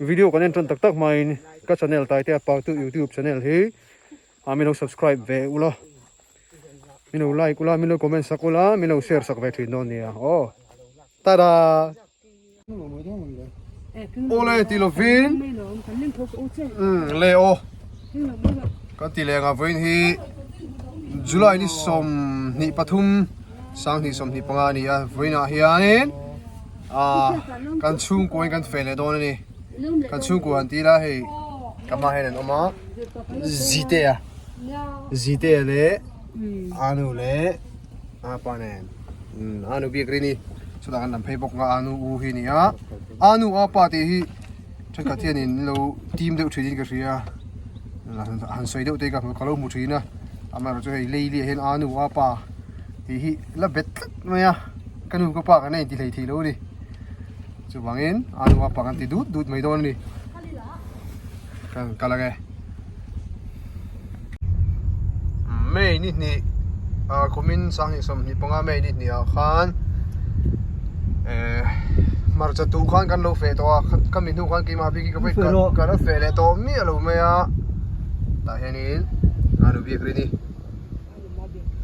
Video kan en tan tak tak hmain ka channel Taitea Partu YouTube channel hi a min lo subscribe ve ula min lo like ula min lo comment sak ula min lo share sak ve thin dawn nia aw tada awle ti lovin le aw kan ti leng a vawiin hi July ni 23 2025 a ni a vawiin ah hianin ah kan chhungkua in kan feh leh dawn a ni kan chhungkua han ti ila hei ka hma hian an awm a Zitea Zitea leh Anu leh Apa nen Anu biak rin hi chutah kan lam phei bawk a Anu u hi a ni a Anu Apa tih hi thenkhat hian in lo tim deuh thin in ka hria han sawi deuh te hi ka lo hmu thin a amaherawhchu hei lei liah hian Anu Apa tih hi la bet tlat mai a ka nu ka pa kan la inti hlei thei lo a ni chuvangin a nu a pa kan ti dut dut mai dawn a ni kan kal ang e May ni hnih ah kumin 2025 May ni hnih ah khan eh hmarcha tuh khan kan lo feh tawh a ka mi hnu khan keimah bik hi ka ka la feh leh tawh miah lo mai a tah hianin a nu biak rin hi.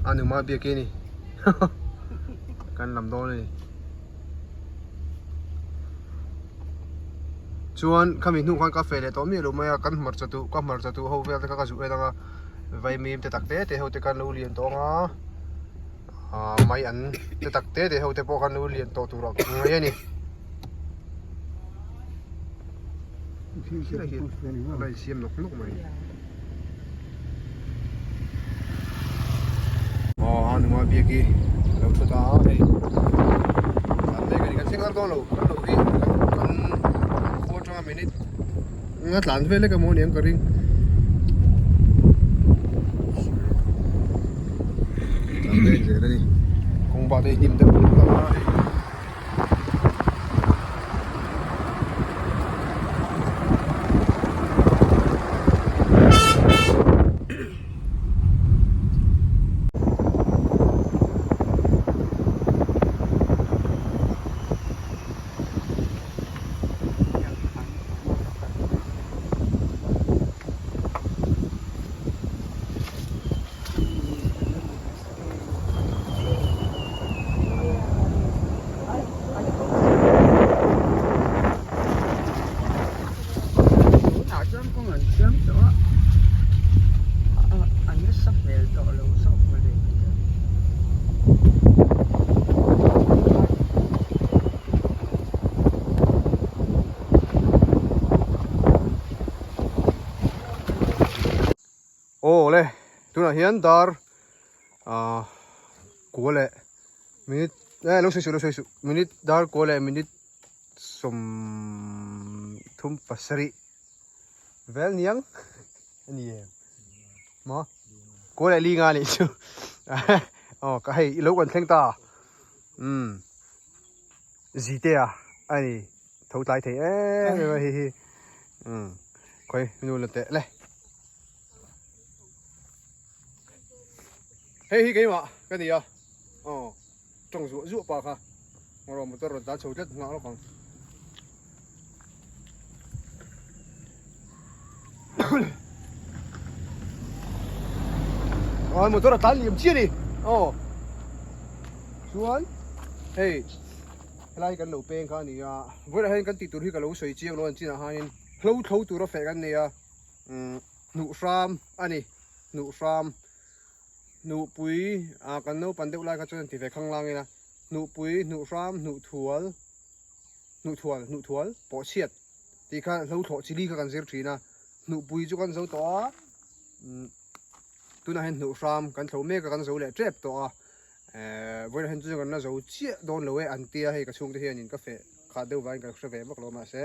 A numa biak hi a ni kan lam dawn a ni chuan khami hnu khan ka feh leh tawh miah lo mai a kan hmarcha tuh ka hmarcha tuh ho vel te kha ka zuh en ang a vaimim te tak te te ho te khan lo lian tawh ang a ah mai an te tak te te ho te pawh khan lo lian tawh tur a ngai a ni. A insiam nawk nawk mai. Aw a nunga biak hi a lo thu ta a hei tlan mek a ni kan thleng har dawn lo kan lo hi kan khua atanga minute nga tlan vel lek emaw aniang ka ring tlan mek zel a ni kawng bak te hi hnim deuh bawk a hei. Aw le tunah hian dar ah kua leh minute eh lo sawi suh lo sawi suh minute dar kua leh minute 37 vel niang a ni em maw kua leh li nga nih chu aw ka hei i lo kan thleng ta umm Zitea a ni tho tlai thei em em a hei hi umm khawi nu la teh le. Hei hi keimah ka ni a, aw tawng zuah zuah pa kha ngaw motor rawn tan chho tlat nghah lawk ang. Aw motor a tlan liam chiah a ni, aw chuan hei helai kan lo peng kha a ni a, vawilah hian kan tih tur hi ka lo sawi chiang lo a ni chinah hianin hlo thlo tura feh kan nei a. Umm hnuh hram a ni hnuh hram hnuhpui ah kan naupan deuh lai kha chuan an ti ve khang lang ila hnuhpui hnuh hram hnuh thual hnuh thual hnuh thual pawh chhiat tih kha hlo thlawh chili kha kan zir thin a hnuhpui chu kan zo tawh a umm tunah hian hnuh hram kan thlo mek a kan zo leh tep tawh a ehh vawiinah hian chu kan la zo chiah dawn lo e an tia hei ka chhungte hianin ka feh khat deuh vangin ka hre ve vak lo mahse.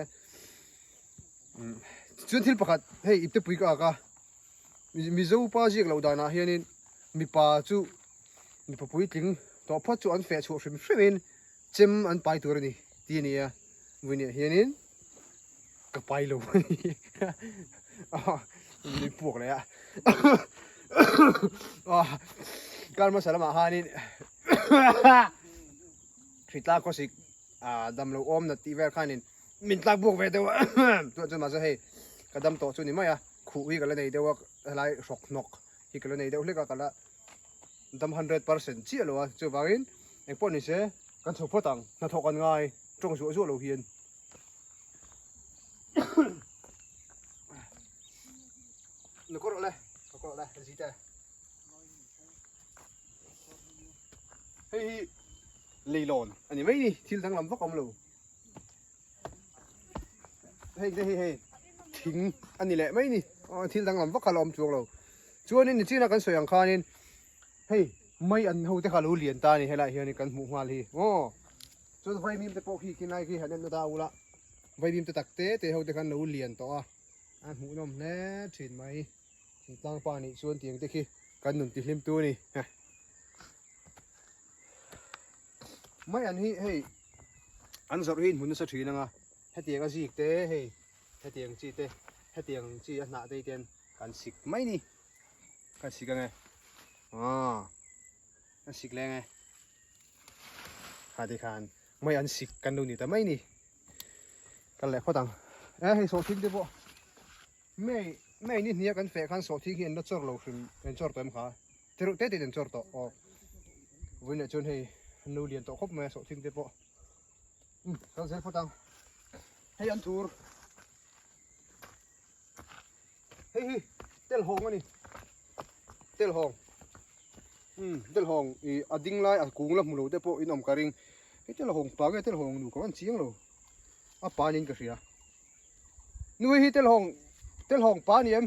Chuan thil pakhat hei ipte pui ka ak a Mizo pa ziak loh danah hianin mipa chu mipa puitling tawh phawt chu an feh chhuah hrim hrimin chem an pai tur a ni tih a ni a vawiin ah hianin ka pai lo a ni a nui puak leh a kar hmasa lamah khanin hritla khawsik ah damlo awm nat tih vel khanin. min tlak buak ve deuh a chuan chuan mahse hei ka dam tawh chu ni mai a khuh hi ka la nei deuh a helai hrawk hnawk hi ka la nei deuh hlek a ka la dam 100% chiah lo a chuvangin engpawh ni se kan chho phawt ang hnathawh kan ngai tawng zuah zuah lo hian. Nakawr rawh le nakawr rawh le zite hei hi leilawn a ni mai ni thil danglam vak awm lo hei te hi hei thing a ni leh mai ni aw thil danglam vak kha la awm chuang lo chuanin nichina kan sawi ang khanin hei mai an ho te kha lo lian ta a ni helaiah hianin kan hmuh nghal hi aw chuan vaimim te pawh khi khilai khi han en na ta ula vaimim te tak te te ho te khan lo lian tawh a a hmuhnawm hle thin mai. Thingtlang pa nih chuan tiang te khi kan nun tihlim tu a ni. Mai an hi hei an zawrh hi inhmun nasa thin anga hetiang a zik te hei hetiang chi te hetiang chi a hnah te ten kan sik mai ni kan sik ange ah kan sik leng e kha ti khan mai an sik kan lo ni ta mai ni kan leh phawt ang e hei sawhthing te pawh May May ni hnia kan feh khan sawhthing hi an la chawr lo hrim an chawr tawh em kha ti reuh te te in an chawr tawh aw vawiinah chuan hei an lo lian tawh khawp mai a sawhthing te pawh um kal zel phawt ang hei an thur hei hi tel hawng a ni tel hawng um tel hawng ih a ding lai a kung la hmu lo te pawh in awm ka ring hei tel hawng pa nge tel hawng nu ka van chiang lo a pa niin ka hria. Nui hi telhawng telhawng pa ni em?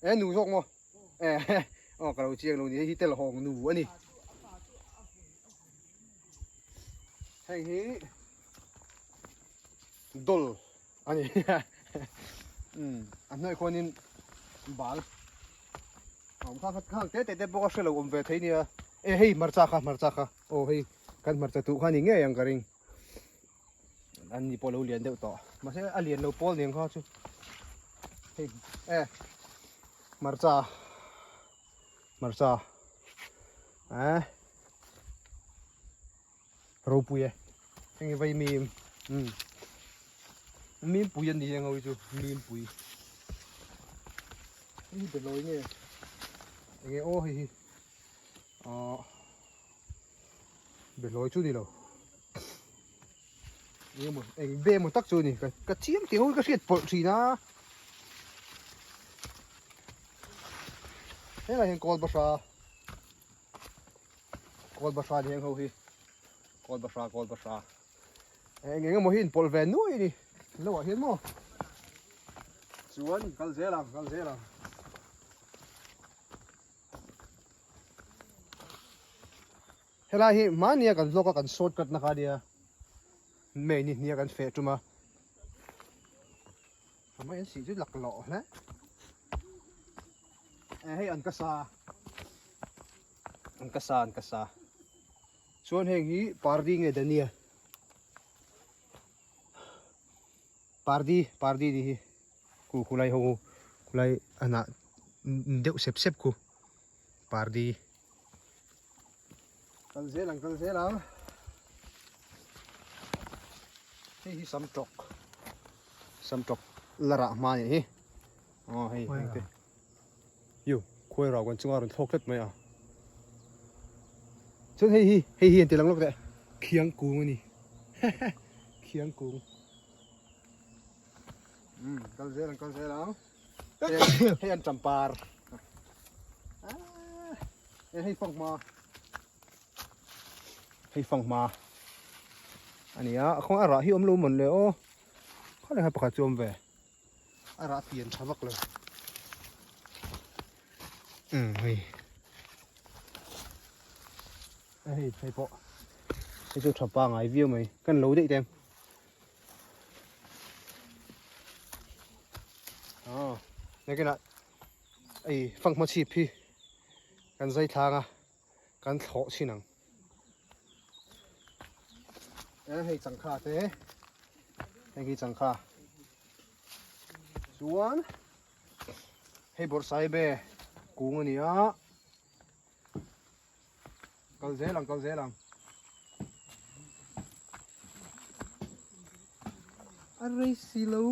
E nu zawk maw? E aw ka lo chiang lo ni hei hi telhawng nu a ni. Heng hi dol a ni. Um a hnuai khuanin bal a awm kha khang te te te bawk a hre lo awm ve thei nia. E hei hmarcha kha hmarcha kha aw hei kan hmarcha tuh kha ni ngei ang ka ring. An ni pawh lo lian deuh tawh mahse a lian lo pawl nen kha chu hei e hmarcha hmarcha eh ropui e heng hi vai mim um mim pui an ni ang ho hi chu mim pui hei hi belawi nge enge aw hei hi ah Behlawi chu ni lo. Eng emaw eng be emaw tak chu ni ka ka chiang tih ho hi ka hriat pawlh thin a. Helai hian kawl bahra kawl bahra ni heng ho hi kawl bahra kawl bahra eng eng emaw hi inpawlh ve nuai a ni lo ah hian maw chuan kal zel ang kal zel ang. Helai hi mahnia kan vlog a kan short cut na kha ania May ni hnia kan feh tum a a mai an sih chu lak lawh hle e hei an ka sa an ka sa an ka sa chuan heng hi pardi nge dania pardi pardi ni hi Khu khulai ho khulai a hnah deuh sep sep khu pardi kal zel ang kal zel ang hei hi sam tawk sam tawk la rah hma nih hi aw hei heng te yu khuai rau kan chunga rawn thlawk tlat mai a chuan hei hi hei hi an ti lang lawk teh khiang kung a ni khiang kung. Kal zel ang kal zel ang hei an champar e hei fang hma hei fang hma ania a khawng a rah hi awm lo mawn le aw khaw leh pakhat chu awm ve a rah pian tha vak lo um hei hei hei pawh hei chu tha pangai viau mai kan lo daih tem Aw nakinah ei fanghma chhip hi kan zai thlang a kan thlawh chhin ang e hei changkha te heng hi changkha chuan hei bawrhsaibe kung a ni a kal zel ang kal zel ang. A rei si lo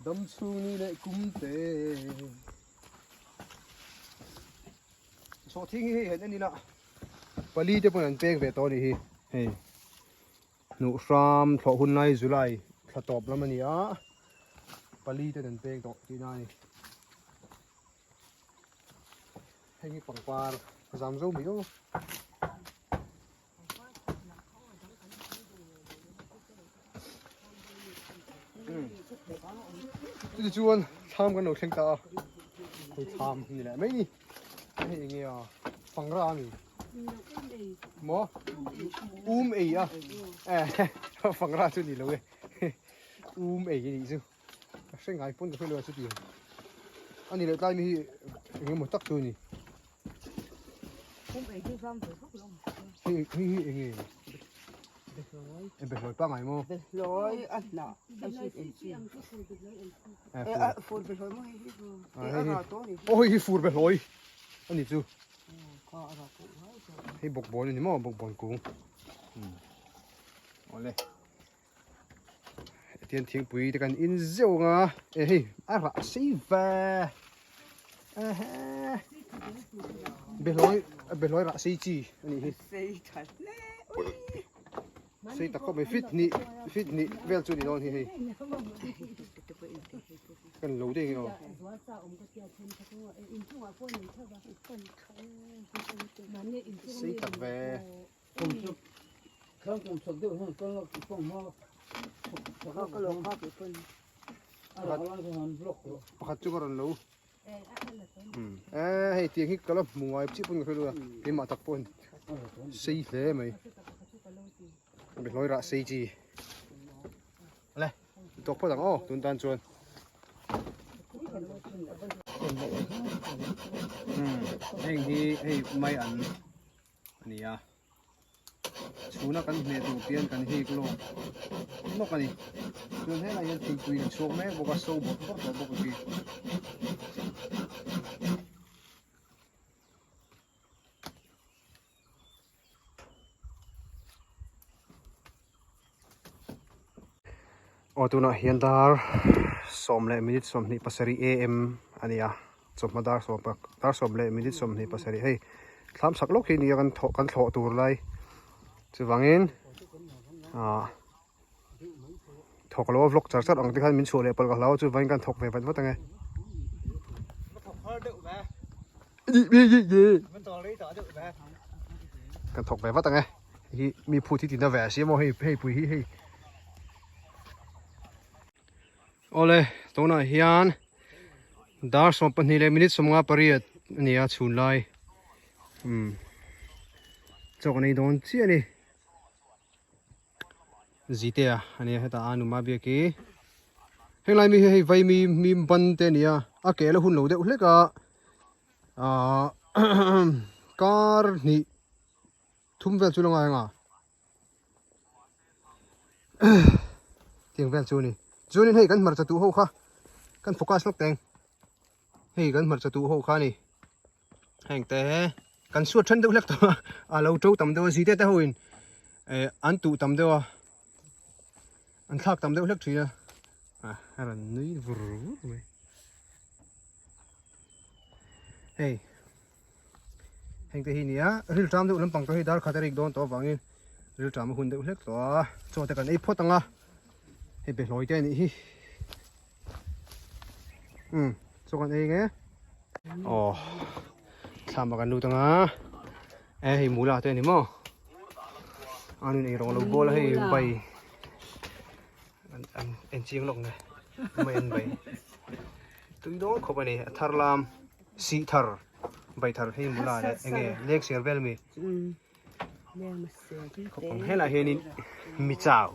dam chhung ni leh kum te. Sawhthing hi hei han en ila pali te pawn an pek ve tawh a nih hi hei hnuh hram thlawh hun lai July thla tawp lam a ni a pali ten an pek tawh tihna a ni. Hei hi pangpar zam zo mai aw. Chutichuan chuan thlam kan lo thleng ta a hei thlam ni leh mai ni hei eng nge a pangra a ni maw um ei a eh pangra chu ni lo e um ei a nih chu ka hre ngai pawn ka hre lo a chutiang a ni leh tlai mi hi eng emaw tak chu a ni. Hei hei hi eng nge? Behlawi pangngai maw? Behlawi a hnah a hriat em chi. Eh fur behlawi maw hei hi? Eh a rah tawh a ni. Aw hei hi fur behlawi a ni chu. Hei bawkbawn a ni maw bawkbawn kung. Awle. Hetiang thingpui te kan in zeuh ang a eh hei a rah sei ve ehe behlawi behlawi rah sei chi a nih hi sei tha hle ui sei tak khawp mai fit hnih fit hnih vel chu a ni dawn hi hei kan lo deuh nge aw sei tak ve. Pakhat chu ka rawn lo eh hei tiang hi ka la hmu ngai chiah pawn ka hre lo a keimah tak pawh sei hle mai behlawi rah sei chi le tawk phawt ang aw tun tan chuan heng hi hei mai an a ni a chhuna kan hmeh tur te hian kan hik lawk lawk a ni chuan helaiah hian thingpui a chhuak mek bawk a so bawrh bawrh tawh bawk a khi. Aw tunah hian dar 10:27 am a ni a chawhma dar sawm pak dar 10:27 hei thlam chak lawk hi a ni a kan thawh kan thlawh tur lai chuvangin ah thawk lo a vlog char char ang te khan min chhuah leh palh ka hlau a chuvangin kan thawk ve vat vat ang e. Kan thawk ve vat ang e hi mi phut hi tina ve a si maw hei hei pui hi hei awle tunah hian dar 12:58 a ni a chhun lai umm chaw kan ei dawn chiah a ni Zitea a nia hetah a numa biak hi henglai mi hi hei vai mi mi ban te a ni a a ke la hun lo deuh hlek a ahh kar hnih thum vel chu la ngai ang a tiang vel chu a ni chuanin hei kan hmarcha tuh ho kha kan focus lawk teng hei kan hmarcha tuh ho kha a ni. Heng te kan suat then deuh hlek tawh a a lo to tam deuh a zite te ho in eh an tuh tam deuh a an thlak tam deuh hlek thin a ah a rawn nui vur vur mai hei heng te hi nia ril tram deuh lampang te hi dar khat a rik dawn tawh avangin ril tram a hun deuh hlek tawh a chaw te kan ei phawt ang a hei behlawi te a nih hi um chaw kan ei nge. Aw thlam ah kan lut anga e hei mula te ani maw an in eirawng lo bawl a hei bai an en chiang lawk nge mai an bai tui dawn khawp ani a thar lam sih thar bai thar hei mula leh enge leng ser vel ami khawp ang helaiah hianin mi chau.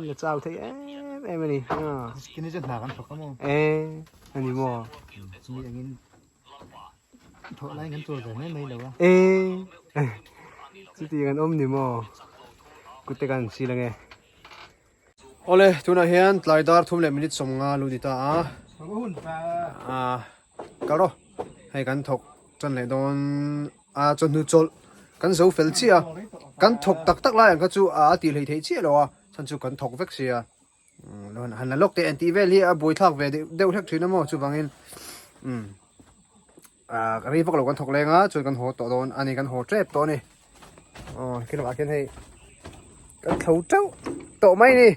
La chau thei em em a ni Kini chu hna kan thawk a maw e a ni maw mi angin thawh lai kan chawl ve mai mai lo a e chuti kan awm ni maw kute kan sil ange awle tunah hian tlai dar 3:50 lu ni ta a a kal rawh hei kan thawk chan leh dawn a chawhnu chawlh. Kan zo fel chiah a, kan thawk tak tak lai ang kha chu a tih hlei theih chiah lo a, chhan chu kan thawk vek sia. Han la lawk teh an tih vel hi a buaithlak ve deuh hlek thin a maw chuvangin umm rei vak lo kan thawk leng a chuan kan haw tawh dawn a ni kan haw tep tawh a ni. Aw khi lamah khian hei kan thlo teuh tawh mai a ni.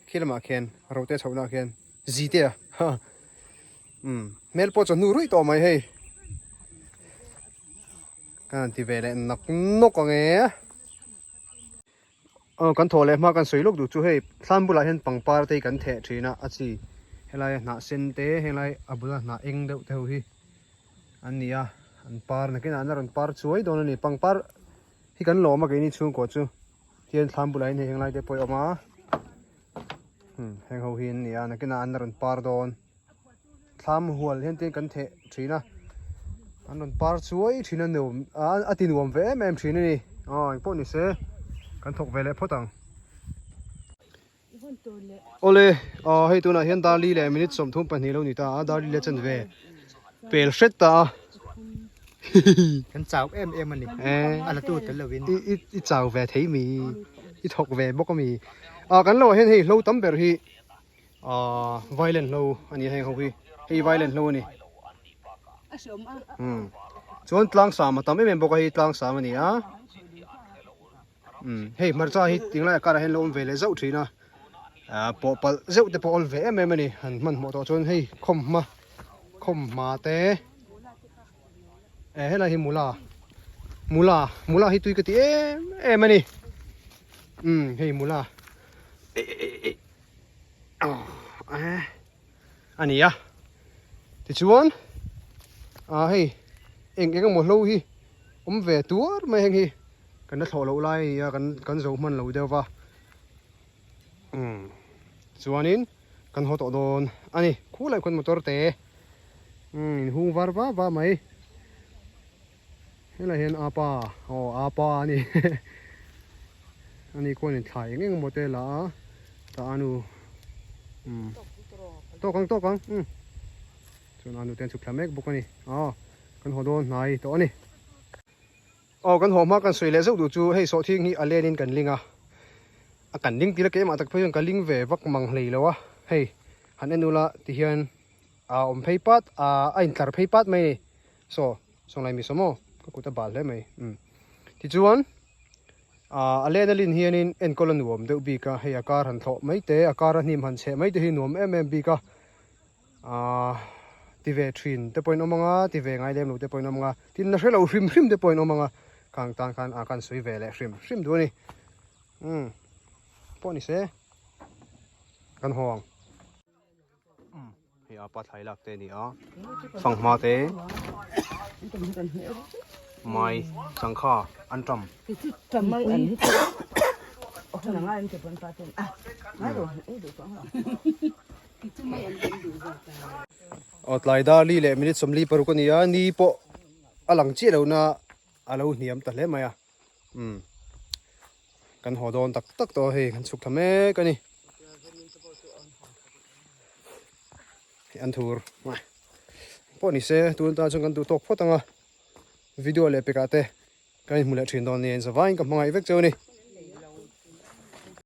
Khi lamah khian rote chhohna ah khian zite a ha umm hmel pawh chawhnu ruih tawh mai hei ka han ti ve leh nawk nawk ang e aw kan thawh leh hma kan sawi lawk duh chu hei thlam bulah hian pangpar te hi kan theh thin a a chi helai a hnah sen te helai a bula hnah eng deuh te ho hi an ni a an par nakinah an la rawn par chuai dawn a ni pangpar hi kan lawm a keini chhungkua chu. Hian thlam bulah hian hei henglai te pawh a awm a hmm heng ho hi an ni a nakinah an rawn par dawn thlam hual hian te kan theh thin a an rawn par chuai thin a nuam a ti nuam ve em em thin a ni aw engpawh ni se kan thawk ve leh phawt ang. Awle aw hei tunah hian Darli leh minute 32 lo ni ta a Darli leh chanve pel hret ta a Kan chau em em a ni a la tu tel lovin I i i chau ve thei mi i thawk ve bawk a mi ah kan lo ah hian hei hlo tam ber hi ah violent hlo a ni a heng ho hi hei violent hlo a ni umm chuan tlang sam a tam em em bawk a hei tlang sam a ni a. Umm hei hmarcha hi tinglai a karah hian lo awm ve leh zauh thin a ah pawh palh zeuh te pawh awl ve em em a ni han hmanhmawh tawh chuan hei khawmhma khawmhma te eh helai hi mula mula mula hi tui ka ti em em a ni umm hei mula eh eh eh eh a ni a tichuan ah hei eng eng emaw hlo hi awm ve tuar mai heng hi kan la thlawh loh lai a ni a kan kan zo hman lo deuh va umm chuanin kan haw tawh dawn a ni khulai khuan motor te umm inhung var va va mai helai hian apa aw apa a ni ani khuanin thlai eng eng emaw te la a tah a nu umm tawk ang tawk ang umm chuan a nu te an chhuk thla mek bawk a ni aw kan haw dawn hnai tawh a ni. Aw kan haw hma kan sawi leh zeuh duh chu hei sawhthing hi a len in kan ling a, a kan ling tih la keimah tak phei chuan ka ling ve vak mang hlei lo a, hei han en ula ti hian a awm phei pat a a intlar phei pat mai a ni, saw sawnglai mi saw maw ka kut a bal hle mai umm tichuan ah a len a lin hianin enkawl a nuam deuh bik a, hei a kar han thlawh mai te a kar a hnim han chheh mai te hi nuam em em bik a. Aaa ti ve thin te pawhin awm anga ti ve ngai lem lo te pawhin awm anga tin na hre lo hrim hrim te pawhin awm anga khang tan khan a kan sawi ve leh hrim hrim duh a ni umm pawh ni se kan haw ang umm hei apa thlai lak te a ni a fanghma te mai sangha an tam. Aw tlai dar li leh minute 46 a ni a ni pawh a lang chiah lo na a lo hniam ta hle mai a umm kan haw dawn tak tak tawh a hei kan chhuk thla mek a ni hei an thur pawh ni se tun tan chuan kan duh tawk phawt ang a video leh pekah te kan inhmu leh thin dawn nia in zavaiin ka hmangaih vek cheu a ni.